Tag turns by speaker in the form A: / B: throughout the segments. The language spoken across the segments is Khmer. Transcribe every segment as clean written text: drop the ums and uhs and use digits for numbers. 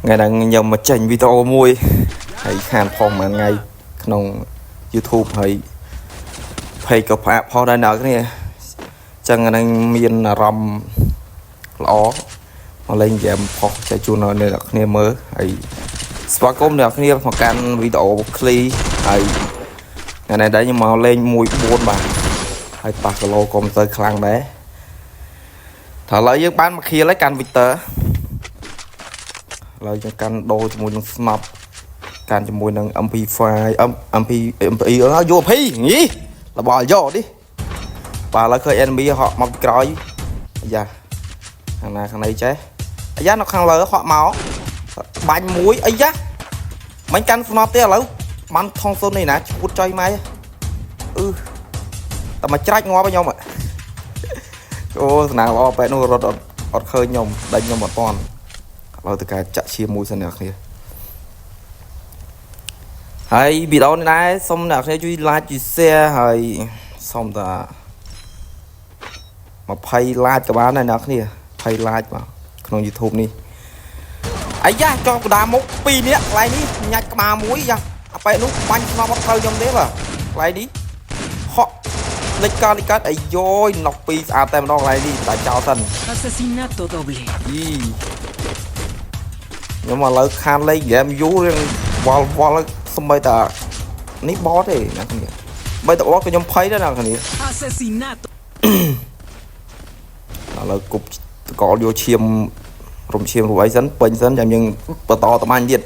A: ថ្ងៃហ្នឹងខ្ញុំមកចេញវីដេអូមួយហើយខានផងមួយថ្ងៃក្នុង YouTube ហើយ page ក៏ផ្អាកផងដែរអ្នកគ្នាចឹងហ្នឹងមានអារម្មណ៍ល្អមកលេងហ្គេមផុសចែកជូនដល់អ្នកគ្នាមើលហើយស្វាគមន៍អ្នកគ្នាមកកាន់វីដេអូឃ្លីហើយថ្ងៃនេះដែរខ្ញុំមកលេង1 4បាទហើយប៉ះគីឡូក៏មិនសូវខ្លាំងដែរថាឥឡូវយើងបានមកខៀលហើយកាន់ Victor ឥឡូវយើងកាន់ដូរជាមួយនឹង Snap កាន់ជាមួយនឹង MP5 M MP MP អើ UP ញីរបស់យកនេះបាទឥឡូវឃើញ enemy ហក់មកពីក្រោយអាយ៉ាខាងណាខាងណីចេះអាយ៉ានៅខាងលើហក់មកបាញ់មួយអាយ៉ាមិនកាន់ Snap ទេឥឡូវបានថងសុននេះណាឈួតចុយម៉ែអឺតែមកច្រាច់ងាប់ខ្ញុំអូស្នាងល្អបែបនោះរត់អត់អត់ឃើញខ្ញុំដេញខ្ញុំអត់តាន់ឥឡូវទៅការចាក់ឈាមមួយសិនអ្នកគ្នាហើយវីដេអូនេះដែរសូមអ្នកគ្នាជួយ like ជួយ share ហើយសូមតា20 like ក៏បានដែរអ្នកគ្នា20 like បាទក្នុង YouTube នេះអាយ៉ាចង់កដាមុខ2នាក់កន្លែងនេះញ៉ាច់ក្បាលមួយយ៉ាអាប៉ែនោះបាញ់ស្នប់អត់ត្រូវខ្ញុំទេបាទកន្លែងនេះហក់លិចកើតលិចកើតអាយយណុកពីរស្អាតតែម្ដងកន្លែងនេះតែចោលសិន
B: Asesinato doble.
A: អីខ្ញុំឥឡូវខានលេងហ្គេមយូររៀងវល់វល់សំបីតានេះបតទេណាគ្នាបីតបតក៏ខ្ញុំភ័យដែរណាគ្នា
B: Asesinato.
A: ឥឡូវគប់តកលយកឈាមរំឈាមរួចអីសិនពេញសិនចាំយើងបន្តតបាញ់ទៀត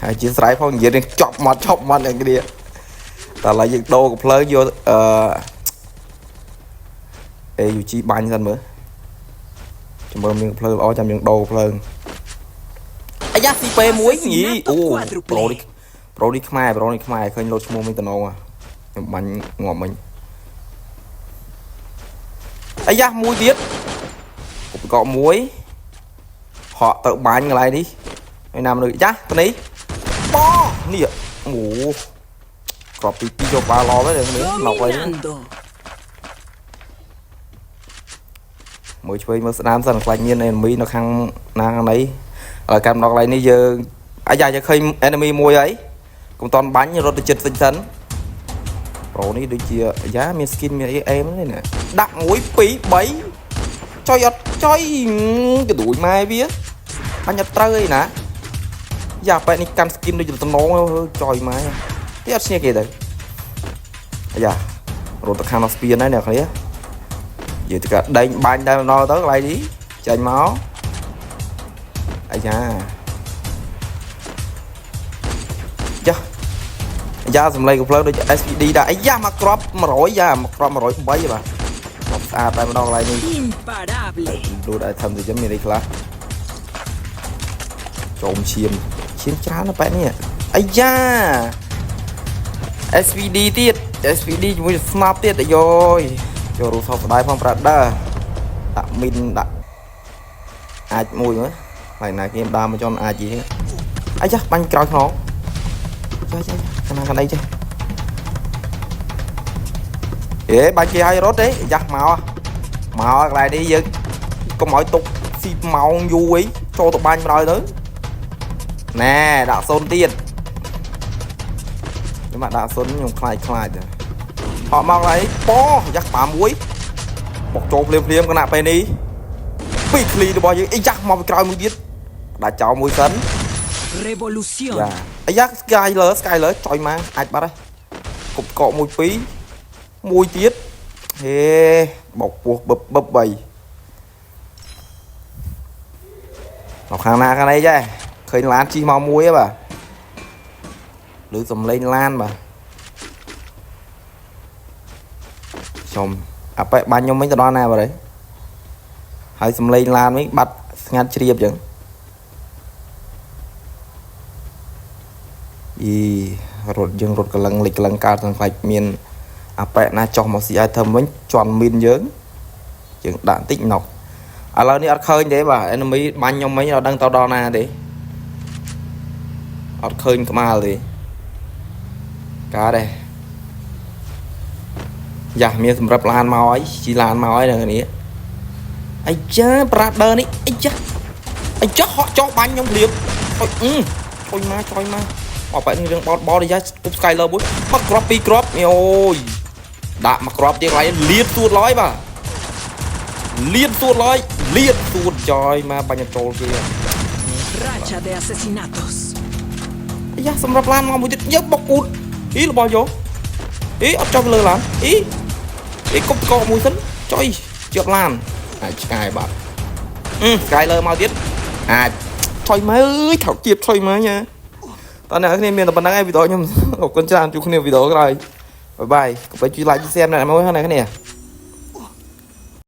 A: ហើយជាស្រ័យផងនិយាយនឹងចប់មាត់ចប់មាត់អ្នកគ្នាតែឥឡូវយើងដូរកំភ្លើងយកអឺ AUG បាញ់សិនមើលចាំមើលមានកំភ្លើងល្អចាំយើងដូរកំភ្លើងអាយ៉ា CP មួយញីអូប្រូនេះប្រូនេះខ្មែរប្រូនេះខ្មែរឃើញលោតឈ្មោះមិញតំណងខ្ញុំបាញ់ងាប់មិញអាយ៉ាមួយទៀតឧបករណ៍មួយហក់ទៅបាញ់កន្លែងនេះហើយណាមនុស្សយ៉ាទៅនេះបនេះអូក្របទី2យកបាល់ឡទៅនេះណុកហើយ
B: Dominando.
A: មើលឆ្វេងមើលស្ដាមសិនខ្លាចមាន enemy នៅខាងណាខាងណីឥឡូវកាន់ដល់កន្លែងនេះយើងអាយ៉ាយើងឃើញ enemy មួយហើយកុំតន់បាញ់រត់ទៅចិត្តសិនសិនប្រូនេះដូចជាអាយ៉ាមាន skin មានអីអេមនេះណាដាក់1 2 3ចុយអត់ចុយកដួយម៉ែវាបាញ់អត់ត្រូវអីណាយ៉ាប៉ែនេះកាន់ skin ដូចតំណងចុយម៉ែទីអត់ឈ្នះគេទៅអាយ៉ារត់ទៅខាងដល់ស្ពានហើយអ្នកគ្នា និយាយទៅក៏ដេញបាញ់តែម្ដងទៅកន្លែងនេះចាញ់មកអាយ៉ាយ៉ាអាយ៉ាសំឡេងកំភ្លើងដូច SPD ដែរអាយ៉ាមកក្រប100យ៉ាមកក្រប103បាទក្របស្អាតតែម្ដងកន្លែងនេះ
B: Imparable.
A: លូតឲ្យធ្វើទៅចឹងមានអីខ្លះចូលឈាមឈាមច្រើនណាស់បែបនេះអាយ៉ា SVD ទៀត SVD ជាមួយស្នាប់ទៀតអាយយចូលរូបសោកស្ដាយផង brother ដាក់មីនដាក់អាចមួយមើលហើយណាគេដើរមកចន់អាចយីអាយ៉ាបាញ់ក្រោយខ្នងចាចាខាងណាខាងអីចេះអេបាញ់គេឲ្យរត់ទេយ៉ាមកមកកន្លែងនេះយើងកុំឲ្យទុកស៊ីម៉ោងយូរអីចូលទៅបាញ់ម្ដងទៅណែដាក់សូនទៀតខ្ញុំមកដាក់សូនខ្ញុំខ្លាចខ្លាចដែរហក់មកកន្លែងប៉យ៉ាក្បាលមួយបុកចូលភ្លាមភ្លាមគណៈពេលនេះពីរឃ្លីរបស់យើងអីយ៉ាមកពីក្រោយមួយទៀតដាក់ចោលមួយសិន
B: Revolución.
A: យ៉ាអាយ៉ា Skyler Skyler ចុយមកអាចបាត់ហើយគប់កកមួយពីរមួយទៀតហេបោកពោះបឹបបឹបបីមកខាងណាខាងនេះចេះឃើញឡានជិះមកមួយហ៎បាទឬសំឡេងឡានបាទខ្ញុំអាប៉ែបាញ់ខ្ញុំវិញទៅដល់ណាបាទហើយសំឡេងឡានវិញបាត់ស្ងាត់ជ្រាបចឹង អីរត់យើងរត់កលឹងលិចកលឹងកើតទាំងខ្លាចមានអាប៉ែណាចោះមកស៊ី item វិញជន់មីនយើងយើងដាក់បន្តិចណុកឥឡូវនេះអត់ឃើញទេបាទ enemy បាញ់ខ្ញុំមិញអត់ដឹងទៅដល់ណាទេអត់ឃើញក្បាលទេកើតទេយ៉ាមានសម្រាប់ឡានមកហើយជីឡានមកហើយនៅនេះអាយ៉ា brother នេះអាយ៉ាអា អីចុះហក់ចុះបាញ់ខ្ញុំភ្លាមអុយអឺចុយមកចុយមកអបបែបនេះរឿងបោតបោតអាយ៉ាគប់ Skyler មួយមកគ្រាប់ពីរគ្រាប់អូយដាក់មកគ្រាប់ទៀតកន្លែងលៀតសួតឡើយបាទលៀតសួតឡើយលៀតសួតចយមកបាញ់ចូលគេ
B: Racha de asesinatos.
A: អាយ៉ាសម្រាប់ឡានមកមួយទៀតយើងបុកគូតអីរបស់យកអីអត់ចុះលើឡានអីអីគប់តកមួយសិនចុយជាប់ឡានអាចឆ្ងាយបាទអឺ Skyler មកទៀតអាចថយមកអើយថោកទៀតថយមកញ៉ាតើអ្នកគ្នាមានតែប៉ុណ្្នឹងឯងវីដេអូខ្ញុំអរគុណច្រើនជួបគ្នាវីដេអូក្រោយ bye bye កុំភ្លេចជួយ like ជួយ share អ្នកមួយហ្នឹងអ្នកគ្នា។